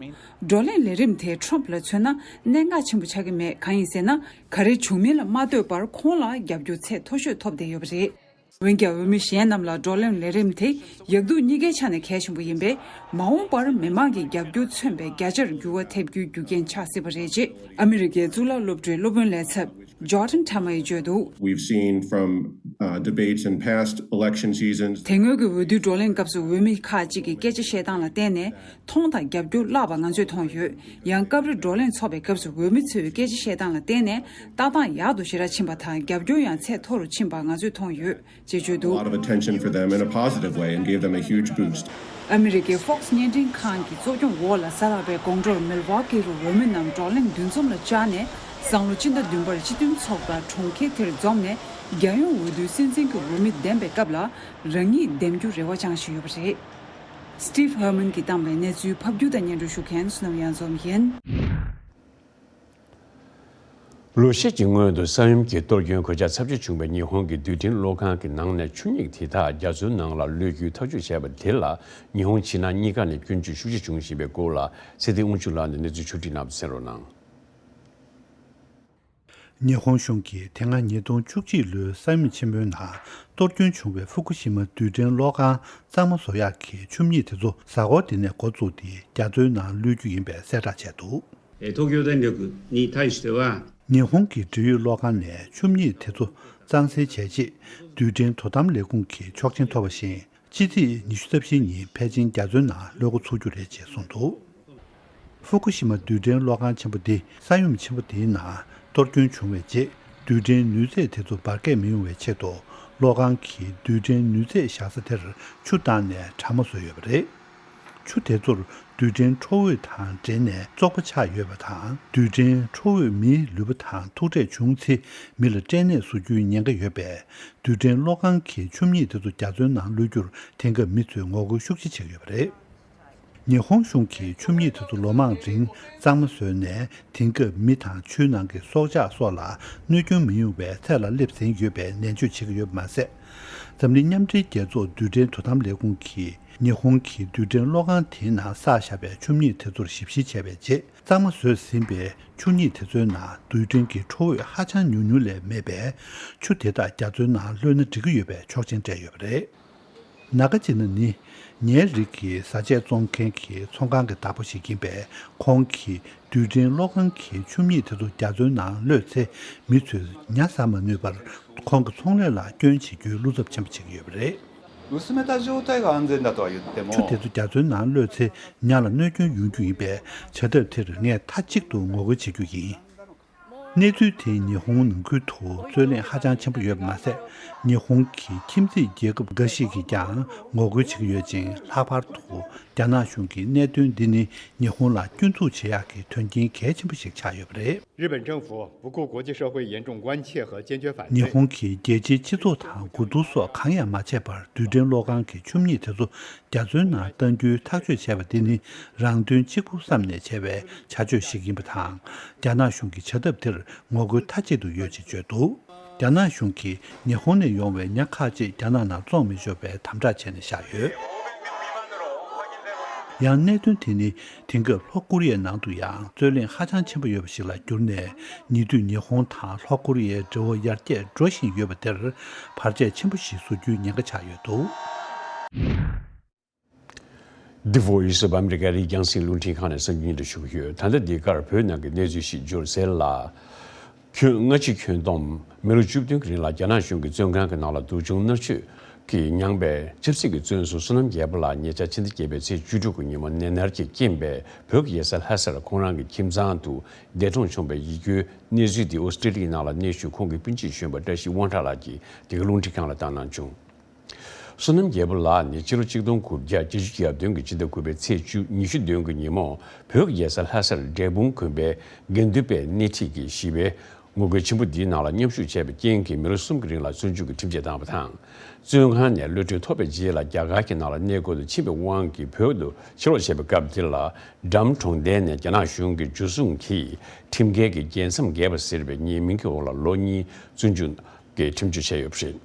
བགྲོ་གླེང་ལས་རིམ་དེ་ཊམ་ལ་མཚོན་ན་གནད་འགག་ཆེན་པོ་ཆགས་ཀྱི་མེད། གང་ཡིན་ཟེར་ན། ག་རེ་བྱུང་མིན་ལ་མ་ལྟོས་པར་ཁོང་ལ་རྒྱབ་སྐྱོར་ཚད་མཐོ་ཤོས་ཐོབ་བསྡད་ཡོད་པ་རེད། འོན་ཀྱང་འོས་མི་གཞན་རྣམས་ལ་བགྲོ་གླེང་ལས་རིམ་དེ་ཡག་སྡུག་གཉིས་ཀའི་ཆ་ནས་གལ་ཆེན་པོ་ཡིན་པས། མ་འོངས་པར་མི་མང་གི་རྒྱབ་སྐྱོར་མཚོན་པའི་བརྒྱ་ཆར་འགྱུར་བ་ཐེབས་རྒྱུའི་རྒྱུ་རྐྱེན་ཆགས་སྲིད་པ་རེད་ཅེས་ཨ་མི་རི་ཀའི་གཙུག་ལག་སློབ་གྲྭའི་སློབ་དཔོན་ལས་ཚབ་Jordan Cama ཡིས་བརྗོད་འདུག We've seen from uh, debates in past election seasons. དེ་སྔོན་གྱི་འོས་བསྡུའི་བགྲོ་གླེང་སྐབས་སུ་འོས་མི་ཁག་ཅིག་གིས་སྐད་ཆ་བཤད་སྟངས་ལ་བརྟེན་ནས། མཐོང་དང་རྒྱབ་སྐྱོར་བརླག་པ་ང་ཚོས་མཐོང་ཡོད། ཡང་སྐབས་རེ་བགྲོ་གླེང་ཚོགས་པའི་སྐབས་སུ་འོས་མི་ཚོས་སྐད་ཆ་བཤད་སྟངས་ལ་བརྟེན་ནས་ལྟ་སྟངས་ཡག་ཏུ་ཞེ་དྲག་ཕྱིན་པ་དང་། རྒྱབ་སྐྱོར་ཡང་ཚད་མཐོ་རུ་ཕྱིན་པ་ང་ཚོས་མཐོང་ཡོད་ཅེས་བརྗོད་འདུག A lot of attention for them in a positive way and gave them a huge boost. ཨ་མི་རི་ཀའི་Fox བརྙན་འཕྲིན་ཁང་གི་གཙོ་སྐྱོང་འོག་ལ་གཟའ་ལྷག་པའི་དགོང་དྲོར་མིལ་ཝོ་ཀི་རུ་འོས་མི་རྣམས་བགྲོ་གླེང་འདུ་འཛོམས་ལ་བཅར་ནས། སང་ལོ་སྤྱི་ཟླ་བདུན་པར་སྤྱི་མཐུན་ཚོགས་པ་གྲོང་ཁྱེར་དེར་འཛོམས་ནས། རྒྱལ་ཡོངས་འོས་བསྡུའི་སྲིད་འཛིན་གྱི་འོས་མི་འདེམས་པའི་སྐབས་ལ་རང་ཉིད་འདེམས་རྒྱུར་རེ་བ་བཅངས་བཞིན་ཡོད་པ་རེད། Steve Herman གྱིས་བཏང་བའི་གནས་ཚུལ་ཕབ་སྒྱུར་དང་སྙན་སྒྲོན་ཞུ་མཁན་བསོད་ནམས་དབྱངས་འཛོམས་ཡིན། ལོ་ཤས་ཀྱི་སྔོན་དུ་ས་ཡོམ་གྱི་གཏོར་སྐྱོན་གོད་ཆག་ཚབས་ཆེ་བྱུང་བའི་ཉི་ཧོང་གི་རྡུལ་ཕྲན་གློག་ཁང་གི་ནང་ནས་ཆུ་སྙིགས་དེ་དག་རྒྱ་མཚོའི་ནང་ལ་གློད་རྒྱུའི་ཐག་གཅོད་བྱས་པ་དེ་ལ་ཉི་ཧོང་ཕྱི་ནང་གཉིས་ཀ་ནས་སྐྱོན་བརྗོད་ཤུགས་ཆེ་བྱུང་བཞིན་པའི་སྐོར་ལ་ཚེ་བརྟན་དབང་ཕྱུག་ལགས་ནས་གནས་ཚུལ་ཕྱོགས་སྒྲིག་གནང་བ་གསན་རོགས་གནང་། ཉི་ཧོང་གཞུང་གིས་དེ་སྔ་ཉིས་སྟོང་བཅུ་གཅིག་ལོའི་ས་ཡོམ་ཆེན་པོའི་ནང་གཏོར་སྐྱོན་བྱུང་བའི་ཧྥུ་ཀུ་ཤི་མ་རྡུལ་ཕྲན་གློག་ཁང་གཙང་མ་བཟོ་ཡག་གི་ཆུ་སྙིགས་དེ་ཚོ་གཟའ་འཁོར་འདི་ནས་འགོ་བཙུགས་ཏེ་རྒྱ་མཚོའི་ནང་གློད་རྒྱུ་ཡིན་པའི་གསལ་བསྒྲགས་བྱས་འདུག་ཏོ་ཀྱོ་電力に対しては། ཉི་ཧོང་གི་འབྲེལ་ཡོད་གློག་ཁང་ནས་ཆུ་སྙིགས་དེ་ཚོ་གཙང་སེལ་བྱས་རྗེས། རྡུལ་ཕྲན་དོ་དམ་ལས་ཁུངས་ཀྱི་ཆོག་མཆན་ཐོབ་པ་བཞིན། སྤྱི་ཚེས་ཉི་ཤུ་རྩ་བཞི་ཉིན་ཕལ་ཆེར་རྒྱ་མཚོའི་ནང་གློད་འགོ་ཚུགས་རྒྱུ་རེད་ཅེས་གསུངས་འདུག་ཧྥུ་ཀུ་ཤི་མ་རྡུལ་ཕྲན་གློག་ཁང་ཆེན་པོ་འདི་ས་ཡོམ་ཆེན་པོ་འདིའི་ནང་གཏོར་སྐྱོན་བྱུང་བའི་རྗེས། རྡུལ་ཕྲན་ནུས་ཚད་དེ་ཚོ་འབར་གས་མི་ཡོང་བའི་ཆེད་དུ། གློག་ཁང་གི་རྡུལ་ཕྲན་ནུས་ཚད་བཞག་ས་དེར་ཆུ་བཏང་ནས་གྲང་མོ་བཟོས་ཡོད་པ་རེད། ཆུ་དེ་ཚོར་རྡུལ་ཕྲན་ཁྲོ་བོ་དང་འདྲེས་ནས་བཙོག་པ་ཆགས་ཡོད་པ་དང་། རྡུལ་ཕྲན་ཁྲོ་བོས་མིའི་ལུས་པོ་དང་ཐུག་འཕྲད་བྱུང་ཚེ། མི་ལ་སྐྲན་ནད་བཟོ་རྒྱུའི་ཉེན་ཁ་ཡོད་པས། རྡུལ་ཕྲན་གློག་ཁང་གི་ཆུ་སྙིགས་དེ་ཚོ་རྒྱ་མཚོའི་ནང་གློད་རྒྱུར་དེང་སྐབས་མི་ཚོས་ངོ་རྒོལ་ཤུགས་ཆེ་བྱེད་ཀྱི་ཡོད་པ་རེད། ཉི་ཧོང་གཞུང་གིས་ཆུ་གཉིས་དེ་ཚོ་ལོ་མང་རིང་གཙང་མ་བཟོས་ནས། དེང་སྐབས་མི་དང་ཆུའི་ནང་གི་སྲོག་ཆགས་སོགས་ལ་གནོད་སྐྱོན་མི་ཡོང་བའི་ཚད་ལ་སླེབས་ཟིན་ཡོད་པའི་ནན་བརྗོད་བྱེད་ཀྱི་ཡོད་པ་མ་ཟད། འཛམ་གླིང་མཉམ་འབྲེལ་རྒྱལ་ཚོགས་རྡུལ་ཕྲན་དོ་དམ་ལས་ཁུངས་ཀྱིས་ཉི་ཧོང་གི་རྡུལ་ཕྲན་གློག་ཁང་དེའི་ནང་བསགས་བཞག་པའི་ཆུ་གཉིས་དེ་ཚོར་ཞིབ་བཤེར་བྱས་པའི་རྗེས། གཙང་མ་བཟོས་ཟིན་པའི་ཆུ་གཉིས་དེ་ཚོའི་ནང་རྡུལ་ཕྲན་གྱི་ཁྲོ་འོད་ཧ་ཅང་ཉུང་ཉུང་ལས་མེད་པས། ཆུ་དེ་དག་རྒྱ་མཚོའི་ནང་གློད་ན་འགྲིག་གི་ཡོད་པའི་ཆོག་མཆན་སྤྲད་ཡོད་པ་རེད། ན་ག་ཅི་ན་ནི། ཉའི་རིགས་ཀྱི་བཟའ་ཆས་བཙོང་མཁན་གྱི་ཚོང་ཁང་གི་བདག་པོ་ཞིག་ཡིན་པས། ཁོང་གིས་རྡུལ་ཕྲན་གློག་ཁང་གི་ཆུ་གཉིས་དེ་ཚོ་རྒྱ་མཚོའི་ནང་གློད་ཚེ། མི་ཚོས་ཉ་ཟ་མ་ནུས་པར། ཁོང་གི་ཚོང་ལས་ལ་སྐྱོན་བྱེད་རྒྱུའི་བློ་འཚབ་ཆེན་པོ་བྱེད་ཀྱི་ཡོད་པ་རེད། 薄めた状態が安全だとは言っても、 ཆུ་དེ་ཚོ་རྒྱ་མཚོའི་ནང་གློད་ཚེ། ཉ་ལ་གནོད་སྐྱོན་ཡོང་རྒྱུ་ཡིན་པས། བྱ་ཐབས་དེར་ངས་མཐའ་གཅིག་ཏུ་ངོ་རྒོལ་བྱེད་རྒྱུ་ཡིན། གནས་ཚུལ་དེས་ཉི་ཧོང་ནང་ཁུལ་དུ་རྩོད་གླེང་ཧ་ཅང་ཆེན་པོ་ཡོད་པ་མ་ཟད། ཉི་ཧོང་གི་ཁྱིམ་མཚེས་རྒྱལ་ཁབ་འགའ་ཞིག་གིས་ཀྱང་ངོ་རྒོལ་བྱེད་ཀྱི་ཡོད་ཅིང་། ལྷག་པར་དུ་རྒྱ་ནག་གཞུང་གི་གནད་དོན་འདི་ནི། ཉི་ཧོང་ལ་སྐྱོན་འཛུགས་བྱེད་ཡག་གི་དོན་རྐྱེན་གལ་ཆེན་པོ་ཞིག་ཆགས་ཡོད་པ་རེད། 日本政府不顾国际社会严重关切和坚决反对。 ཉི་ཧོང་གིས་རྒྱལ་སྤྱིའི་སྤྱི་ཚོགས་དང་དགུ་ཐུག་སོགས་གང་ཡང་མ་བྱས་པར། རྡུལ་ཕྲན་གློག་ཁང་གི་ཆུ་གཉིས་དེ་ཚོ་རྒྱ་མཚོའི་ནང་གཏང་རྒྱུའི་ཐག་གཅོད་བྱས་པ་འདི་ནི། རང་དོན་གཅིག་པུ་བསམ་ནས་བྱས་པའི་བྱ་སྤྱོད་ཞིག་ཡིན་པ་དང་། རྒྱ་ནག་གཞུང་གི་བྱ་ཐབས་དེར་ངོ་རྒོལ་མཐའ་གཅིག་ཏུ་ཡོད་ཅེས་བརྗོད་འདུག་རྒྱ་ནག་གཞུང་གིས་ཉི་ཧོང་ནས་ཡོང་བའི་ཉ་ཁག་ཅིག་རྒྱ་ནག་ནང་བཙོང་མི་ཆོག་པའི་དམ་དྲག་བྱས་ནས་བཞག་ཡོད། ཡང་གནད་དོན་དེ་ནི། དེང་སྐབས་ལྷོ་ཀོ་རི་ཡའི་ནང་དུ་ཡང་རྩོད་གླེང་ཧ་ཅང་ཆེན་པོ་ཡོད་པ་ཞིག་ལ་གྱུར་ནས། ཉེ་དུས་ཉི་ཧོང་དང་ལྷོ་ཀོ་རི་ཡའི་འབྲེལ་བ་ཡར་རྒྱས་འགྲོ་བཞིན་ཡོད་པ་དེར་བར་ཆད་ཆེན་པོ་ཞིག་བཟོ་རྒྱུའི་ཉེན་ཁ་ཆགས་ཡོད་འདུག The Voice of America རིགས་རྒྱང་སྲིང་རླུང་འཕྲིན་ཁང་ནས་གསན་རྒྱུ་ཡིན་དུ་ཞུ་གི་ཡོད། ད་ལྟ་འདི་གར་བོད་ནང་གི་གནས་ཚུལ་ཞིག་འབྱོར་ཟེར་ལ། ཁྱོན་སྔ་ཕྱི་ཁྱོན་བསྡོམས་མི་ལོ་བཅུ་བདུན་གྱི་རིང་ལ་རྒྱ་ནག་གཞུང་གི་བཙོན་ཁང་གི་ནང་ལ་སྡུག་སྦྱོང་མནར་གཅོད་ཀྱིས་མྱངས་པའི་ཆབ་སྲིད་ཀྱི་བཙོན་ཟུར་བསོད་ནམས་རྒྱལ་པོ་ལགས་ཉེ་ཆར་ཕྱི་ཟླ་བརྒྱད་པའི་ཚེས་བཅུ་དྲུག་གི་ཉིན་མོ་ནད་མནར་གྱི་རྐྱེན་པས་བོད་ཀྱི་རྒྱལ་ས་ལྷ་སར་ཁོང་རང་གི་ཁྱིམ་ཚང་དུ་འདས་གྲོངས་བྱུང་བའི་ཡིད་སྐྱོའི་གནས་ཚུལ་དེ་ཨོ་སི་ཀྲི་ལི་ཡའི་ནང་ལ་གནས་བཞུགས་ཁོང་གི་སྤུན་མཆེད་གཞོན་པ་བཀྲ་ཤིས་དབང་གྲགས་ལགས་ཀྱིས་འདི་ག་རླུང་འཕྲིན་ཁང་ལ་བཏང་གནང་བྱུང་། བསོད་ནམས་རྒྱལ་པོ་ལགས་ནི་ཕྱི་ལོ་ཆིག་སྟོང་དགུ་བརྒྱ་བརྒྱད་ཅུ་གྱ་བདུན་གྱི་ཕྱི་ཟླ་དགུ་པའི་ཚེས་བཅུ་ཉི་ཤུ་བདུན་གྱི་ཉིན་མོ་བོད་ཀྱི་རྒྱལ་ས་ལྷ་སར་འབྲས་སྤུངས་དགོན་པའི་དགེ་འདུན་པའི་སྣེ་ཁྲིད་ཀྱིས་ཞི་བའི་ངོ་རྒོལ་ཆེན་པོ་འདིའི་ནང་ལ་མཉམ་ཞུགས་བྱས་པའི་རྐྱེན་གྱིས་མི་ལོ་གསུམ་གྱི་རིང་ལ་བཙོན་འཇུག་གི་ཁྲིམས་ཆད་བཏང་བ་དང་། བཙོན་ཁང་ནས་གློད་གྲོལ་ཐོབ་པའི་རྗེས་ལ་རྒྱ་གར་གྱི་ནང་ལ་གནས་སྐོར་དུ་ཕྱིན་པའི་དབང་གིས་བོད་དུ་ཕྱིར་ལོག་བྱས་པའི་སྐབས་འདི་ལ་འགྲམ་གྲོང་རྡལ་ནས་རྒྱ་ནག་གཞུང་གི་འཇུ་བཟུང་གིས་ཁྲིམས་འགལ་གྱི་རྒྱལ་མཚམས་བརྒལ་བ་ཟེར་བའི་ཉེས་མིང་གི་འོག་ལ་ལོ་གཉིས་བཙོན་འཇུག་གི་ཁྲིམས་གཅོད་བྱས་ཡོད་པ་རེད།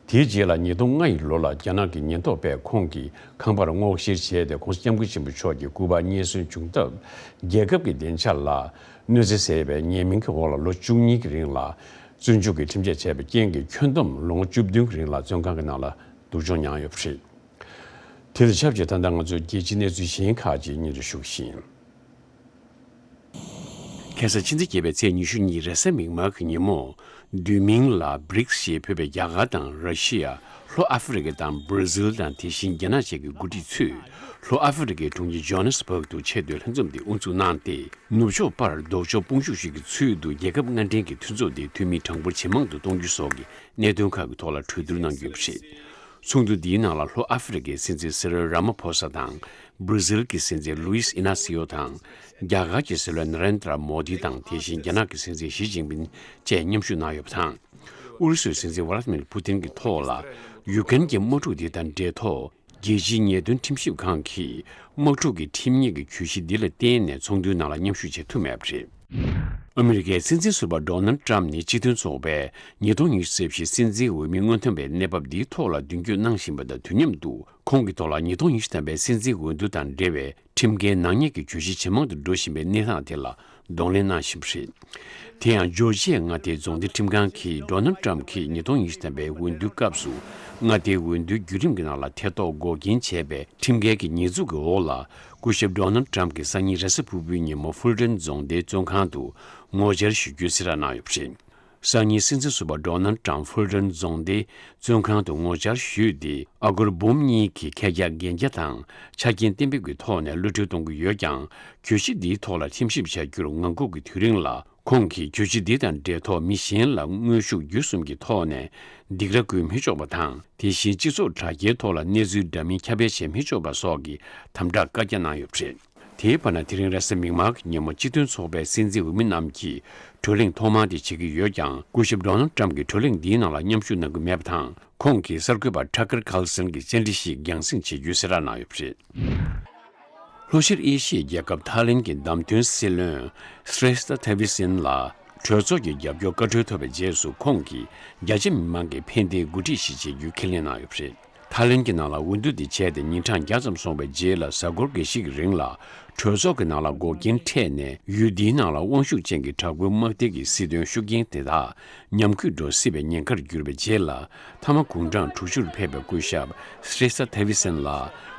དེའི་རྗེས་ལ་ཉིས་སྟོང་ལྔ་ཡི་ལོ་ལ་རྒྱ་ནག་གི་ཉེན་རྟོག་པས་ཁོང་གི་ཁང་པར་སྔོག་བཤེར་བྱས་ཏེ། ༸གོང་ས་༸སྐྱབས་མགོན་ཆེན་པོ་མཆོག་གི་སྐུ་པར་རྙེད་སོན་བྱུང་སྟབས། རྒྱལ་ཁབ་ཀྱི་བདེ་འཇགས་ལ་གནོད་འཚེ་ཟེར་བའི་ཉེས་མིང་གི་འོག་ལ་ལོ་བཅུ་གཉིས་ཀྱི་རིང་ལ་བཙོན་འཇུག་གི་ཁྲིམས་ཆད་བཅད་པའི་རྐྱེན་གྱིས་ཁྱོན་བསྡོམས་ལོ་ངོ་བཅུ་བདུན་གྱི་རིང་ལ་བཙོན་ཁང་གི་ནང་ལ་སྡུག་སྦྱོང་མྱངས་ཡོད་པ་རེད། དེ་དང་ཆབས་ཅིག་ད་ལྟ་ང་ཚོས་རྒྱལ་སྤྱིའི་གནས་ཚུལ་གཞན་ཁག་ཅིག་སྙན་སྒྲོན་ཞུ་གི་ཡིན། ཁ་སང་ཕྱི་ཟླ་བརྒྱད་པའི་ཚེས་ཉི་ཤུ་གཉིས་རེས་གཟའ་མིག་དམར་གྱི་ཉིན་མོ། བསྡུས་མིང་ལ་བྷི་རིགས་ཞེས་འབོད་པའི་རྒྱ་གར་དང་ར་ཤི་ཡ། ལྷོ་ཨ་ཧྥེ་རི་ཁ་དང་བྷར་ཛིལ་དང་དེ་བཞིན་རྒྱ་ནག་བཅས་ཀྱི་འགོ་ཁྲིད་ཚོས་ལྷོ་ཨ་ཧྥེ་རི་ཁའི་གྲོང་ཁྱེར་ཇོ་ཧན་སི་བྷག་ཏུ་ཆེས་མཐོའི་ལྷན་འཛོམས་དེ་དབུ་འཛུགས་གནང་སྟེ། ནུབ་ཕྱོགས་པར་ལྡོག་ཕྱོགས་དཔུང་ཤུགས་ཤིག་གི་ཚུལ་དུ་རྒྱལ་ཁབ་ལྔ་ལྡན་གྱི་མཐུན་ཚོགས་དེའི་འཐུས་མི་གྲངས་འབོར་ཇེ་མང་དུ་གཏོང་རྒྱུ་སོགས་ཀྱི་གནད་དོན་ཁག་གི་ཐོག་ལ་གྲོས་བསྡུར་གནང་རྒྱུ་ཡིན་པ་རེད། ཚོགས་འདུ་འདིའི་ནང་ལ་ལྷོ་ཨ་ཧྥེ་རི་ཁའི་སྲིད་འཛིན་སི་རིལ་རཱ་མ་ཕོ་ས་དང་། བྷར་ཛིལ་གྱི་སྲིད་འཛིན་ལུའིས་ཨི་ན་སི་ཡོ་དང་། རྒྱ་གར་གྱི་སྲིད་བློན་ན་རེན་དྲ་མོ་དི་དང་། དེ་བཞིན་རྒྱ་ནག་གི་སྲིད་འཛིན་ཞི་ཅིན་ཕིན་བཅས་མཉམ་ཞུགས་གནང་ཡོད་པ་དང་། ཨུ་རུ་སུའི་སྲིད་འཛིན་ཝ་ལ་ཏི་མིར་ཕུ་ཏིན་གྱི་ཐོག་ལ་ཡུ་ཀེན་གྱི་དམག་འཁྲུག་འདི་དང་འབྲེལ་ཐོག་རྒྱལ་སྤྱིའི་ཉེས་དོན་ཁྲིམས་ཞིབ་ཁང་གིས་དམག་འཁྲུག་གི་ཁྲིམས་ཉེས་ཀྱི་གྱོད་གཞི་འདི་ལ་བརྟེན་ནས་ཚོགས་འདུའི་ནང་ལ་མཉམ་ཞུགས་བྱེད་ཐུབ་མེད་པ་རེད། ཨ་མི་རི་ཀའི་སྲིད་འཛིན་ཟུར་པ་ཌོ་ནལ་ཊམ་ནི་སྤྱི་མཐུན་ཚོགས་པས་ཉིས་སྟོང་ཉི་ཤུ་རྩ་བཞི་སྲིད་འཛིན་འོས་མི་སྔོན་ཐོན་པའི་གནས་བབ་འདིའི་ཐོག་ལ་མདུན་སྐྱོད་གནང་བཞིན་པ་དང་དུས་མཉམ་དུ། ཁོང་གི་ཐོག་ལ་ཉིས་སྟོང་ཉི་ཤུ་ཐམ་པའི་སྲིད་འཛིན་འོས་བསྡུ་དང་འབྲེལ་བའི་ཁྲིམས་འགལ་ནག་ཉེས་ཀྱི་གྱོད་གཞི་ཇེ་མང་དུ་འགྲོ་བཞིན་པའི་གནས་སྟངས་དེ་ལ་གདོང་ལེན་གནང་བཞིན་པ་རེད། དེ་ཡང་ཇོར་ཇི་ཡའི་མངའ་སྡེའི་རྫོང་སྡེ་ཁྲིམས་ཁང་གིས་ཌོ་ནལ་ཊམ་གྱིས་ཉིས་སྟོང་ཉི་ཤུ་ཐམ་པའི་འོས་བསྡུའི་སྐབས་སུ་མངའ་སྡེའི་འོས་བསྡུའི་བརྒྱུད་རིམ་གྱི་ནང་ལ་ཐེ་གཏོགས་འགོག་རྐྱེན་བྱས་པའི་ཁྲིམས་འགལ་གྱི་ཉེས་འཛུགས་ཀྱི་འོག་ལ། སྐུ་ཞབས་ཌོ་ནལ་ཊམ་གྱིས་སང་ཉིན་རེས་གཟའ་ཕུར་བུའི་ཉིན་མོ་ཧྥུལ་ཊོན་རྫོང་སྡེའི་བཙོན་ཁང་དུ་ངོ་བཅར་ཞུ་རྒྱུའི་གསལ་བསྒྲགས་གནང་ཡོད་པ་རེད། སང་ཉིན་སྲིད་འཛིན་ཟུར་པ་ཌོ་ནལ་ཊམ་ཧྥུལ་ཊོན་རྫོང་སྡེའི་བཙོན་ཁང་དུ་ངོ་བཅར་ཞུས་ཏེ། ཨ་སྒོར་འབུམ་གཉིས་ཀྱི་ཁེ་བརྒྱ་གན་རྒྱ་དང་ཆ་རྐྱེན་གཏན་འབེབས་ཀྱི་ཐོག་ནས་གློད་གྲོལ་གཏོང་གི་ཡོད་ཀྱང་། གྱོད་གཞི་འདིའི་ཐོག་ལ་ཁྲིམས་ཞིབ་བྱ་རྒྱུར་ངང་སྒུག་གི་དུས་རིང་ལ། ཁོང་གིས་གྱོད་གཞི་འདི་དང་འབྲེལ་ཐོག་མི་གཞན་ལ་དངོས་ཤུགས་བརྒྱུད་གསུམ་གྱི་ཐོག་ནས་སྡིགས་ར་བསྐུལ་མི་ཆོག་པ་དང་། དེ་བཞིན་སྤྱི་ཚོགས་དྲ་རྒྱའི་ཐོག་ལ་གནས་ཚུལ་འདྲ་མིན་ཁྱབ་སྤེལ་བྱེད་མི་ཆོག་པ་སོགས་ཀྱི་དམ་དྲག་བཀའ་རྒྱ་གནང་ཡོད་པ་རེད། དེའི་བར་ན། དེ་རིང་རེས་གཟའ་མིག་དམར་གྱི་ཉིན་མོ་སྤྱི་མཐུན་ཚོགས་པའི་སྲིད་འཛིན་འོས་མི་རྣམས་ཀྱིས་བགྲོ་གླེང་ཐོག་མར་དེ་བྱེད་ཀྱི་ཡོད་ཀྱང་། སྐུ་ཞབས་ཌོ་ནལ་ཊམ་གྱིས་བགྲོ་གླེང་འདིའི་ནང་ལ་མཉམ་ཞུགས་གནང་གི་མེད་པ་དང་། ཁོང་གིས་གསར་འགོད་པ་ཊ་ཀར་ཀར་སན་གྱི་བཅར་འདྲི་ཞིག་རྒྱང་སྲིང་བྱེད་རྒྱུའི་གསལ་བསྒྲགས་གནང་ཡོད་པ་རེད། ལྷོ་ཤར་ཨེ་ཤི་ཡའི་རྒྱལ་ཁབ་ཐའི་ལེན་གྱི་བདམས་ཐོན་སྲིད་བློན་སྲེས་ཐ་ཐེ་ཝི་སན་ལ་གྲོས་ཚོགས་ཀྱི་རྒྱབ་སྐྱོར་བཀའ་འཁྲོལ་ཐོབ་པའི་རྗེས་སུ། ཁོང་གིས་རྒྱ་ཆེ་མི་མང་གི་ཕན་བདེའི་འགོ་ཁྲིད་ཞིག་བྱེད་རྒྱུའི་ཁས་ལེན་གནང་ཡོད་པ་རེད། ཐའི་ལེན་གྱི་ནང་ལ་འོས་བསྡུ་འདི་བྱས་ཏེ་ཉིན་གྲངས་བརྒྱ་ཙམ་སོང་བའི་རྗེས་ལ། གཟའ་འཁོར་འགའ་ཞིག་གི་རིང་ལ་གྲོས་ཚོགས་ཀྱི་ནང་ལ་འགོག་རྐྱེན་འཕྲད་ནས། ཡུལ་འདིའི་ནང་ལ་དབང་ཤུགས་ཅན་གྱི་དྲག་པོའི་དམག་སྡེ་གི་སྲིད་དོན་ཤུགས་རྐྱེན་དེ་དག་ཉམས་རྒུད་འགྲོ་སྲིད་པའི་ཉེན་ཁར་གྱུར་པའི་རྗེས་ལ། མཐའ་མ་དགུང་གྲངས་དྲུག་ཅུ་ལ་ཕེབས་པའི་སྐུ་ཞབས་སྲེས་ཐ་ཐེ་ཝི་སན་ལ་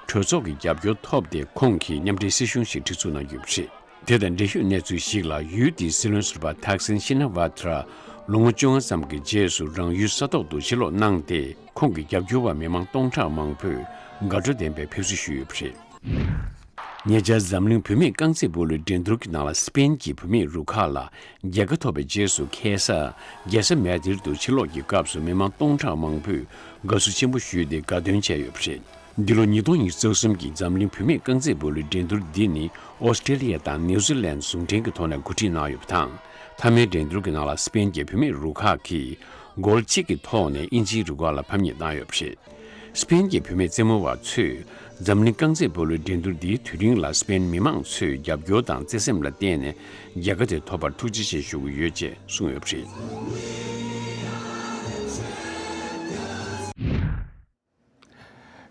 གྲོས་ཚོགས་ཀྱི་རྒྱབ་སྐྱོར་ཐོབ་སྟེ། ཁོང་གིས་མཉམ་འབྲེལ་སྲིད་གཞུང་ཞིག་སྒྲིག་འཛུགས་གནང་རྒྱུ་རེད། དེ་དང་འབྲེལ་ཡོད་གནས་ཚུལ་ཞིག་ལ། ཡུལ་དེའི་སྲིད་བློན་ཟུར་པ་ཐག་སིན་ཤི་ན་ཝ་ཐ་ར་ལོ་ངོ་བཅོ་ལྔ་ཙམ་གྱི་རྗེས་སུ་རང་ཡུལ་ས་ཐོག་ཏུ་ཕྱིར་ལོག་གནང་སྟེ། ཁོང་གི་རྒྱབ་སྐྱོར་བ་མི་མང་སྟོང་ཕྲག་མང་པོས་དགའ་སྤྲོ་ལྡན་པའི་ཕེབས་བསུ་ཞུས་ཡོད་པ་རེད། ཉེ་ཆར་འཛམ་གླིང་བུད་མེད་རྐང་རྩེད་སྤོ་ལོའི་འགྲན་བསྡུར་གྱི་ནང་ལ། སི་པེན་གྱི་བུད་མེད་རུ་ཁག་ལ་རྒྱལ་ཁ་ཐོབ་པའི་རྗེས་སུ། ཁ་སང་རྒྱལ་ས་མེ་ཌི་རིད་དུ་ཕྱིར་ལོག་གི་སྐབས་སུ། མི་མང་སྟོང་ཕྲག་མང་པོས་དགའ་བསུ་ཆེན་པོ་ཞུས་ཏེ་དགའ་སྟོན་བྱས་ཡོད་པ་རེད། འདི་ལོ་ཉིས་སྟོང་ཉི་ཤུ་རྩ་གསུམ་གྱི་འཛམ་གླིང་བུད་མེད་རྐང་རྩེད་སྤོ་ལོའི་འགྲན་བསྡུར་འདི་ནི་ཨོ་སི་ཀྲེ་ལི་ཡ་དང་ནིའུ་ཛི་ལན་ཟུང་འབྲེལ་གྱི་ཐོག་ནས་གོ་སྒྲིག་གནང་ཡོད་པ་དང་། མཐའ་མའི་འགྲན་བསྡུར་གྱི་ནང་ལ་སི་པེན་གྱི་བུད་མེད་རུ་ཁག་གིས་གོལ་གཅིག་གི་ཐོག་ནས་དབྱིན་ཇིའི་རུ་ཁག་ལ་ཕམ་ཉེས་བཏང་ཡོད་པ་རེད། སི་པེན་གྱི་བུད་མེད་རྩེད་མོ་བ་ཚོས་འཛམ་གླིང་རྐང་རྩེད་སྤོ་ལོའི་འགྲན་བསྡུར་འདིའི་དུས་རིང་ལ་སི་པེན་མི་མང་ཚོས་རྒྱབ་སྐྱོར་དང་བརྩེ་སེམས་ལ་བརྟེན་ནས་རྒྱལ་ཁ་དེ་ཐོབ་པར་ཐུགས་རྗེ་ཆེ་ཞུ་གི་ཡོད་ཅེས་གསུངས་ཡོད་པ་རེད། དེ་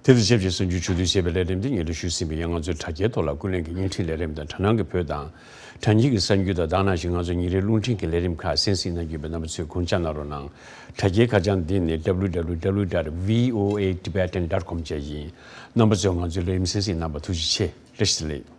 དང་ཆབས་ཅིག་གསར་འགྱུར་ཕྱོགས་བསྡུས་བྱས་པའི་ལས་རིམ་འདི་སྙན་སྒྲོན་ཞུས་ཟིན་པ་ཡིན། ང་ཚོའི་དྲ་རྒྱའི་ཐོག་ལ་ཀུན་གླེང་གི་བརྙན་འཕྲིན་ལས་རིམ་དང་། དྲ་སྣང་གི་བོད་དང་དྲ་འགྱུར་གྱི་གསར་འགྱུར་དང་། ད་ག་ནང་བཞིན་ང་ཚོའི་ཉིན་རེའི་རླུང་འཕྲིན་གྱི་ལས་རིམ་ཁག་གསན་གཟིགས་གནང་རྒྱུ་ཡིན་པས། རྣམ་པ་ཚོས་དགོངས་འཇགས་གནང་རོགས་གནང་། དྲ་རྒྱའི་ཁ་བྱང་འདི་ནི་W W W dot V O A Tibetan dot com བཅས་ཡིན། རྣམ་པ་ཚོས་ང་ཚོའི་ལས་རིམ་གསན་གཟིགས་གནང་བར་ཐུགས་རྗེ་ཆེ། བཀྲ་ཤིས་བདེ་ལེགས།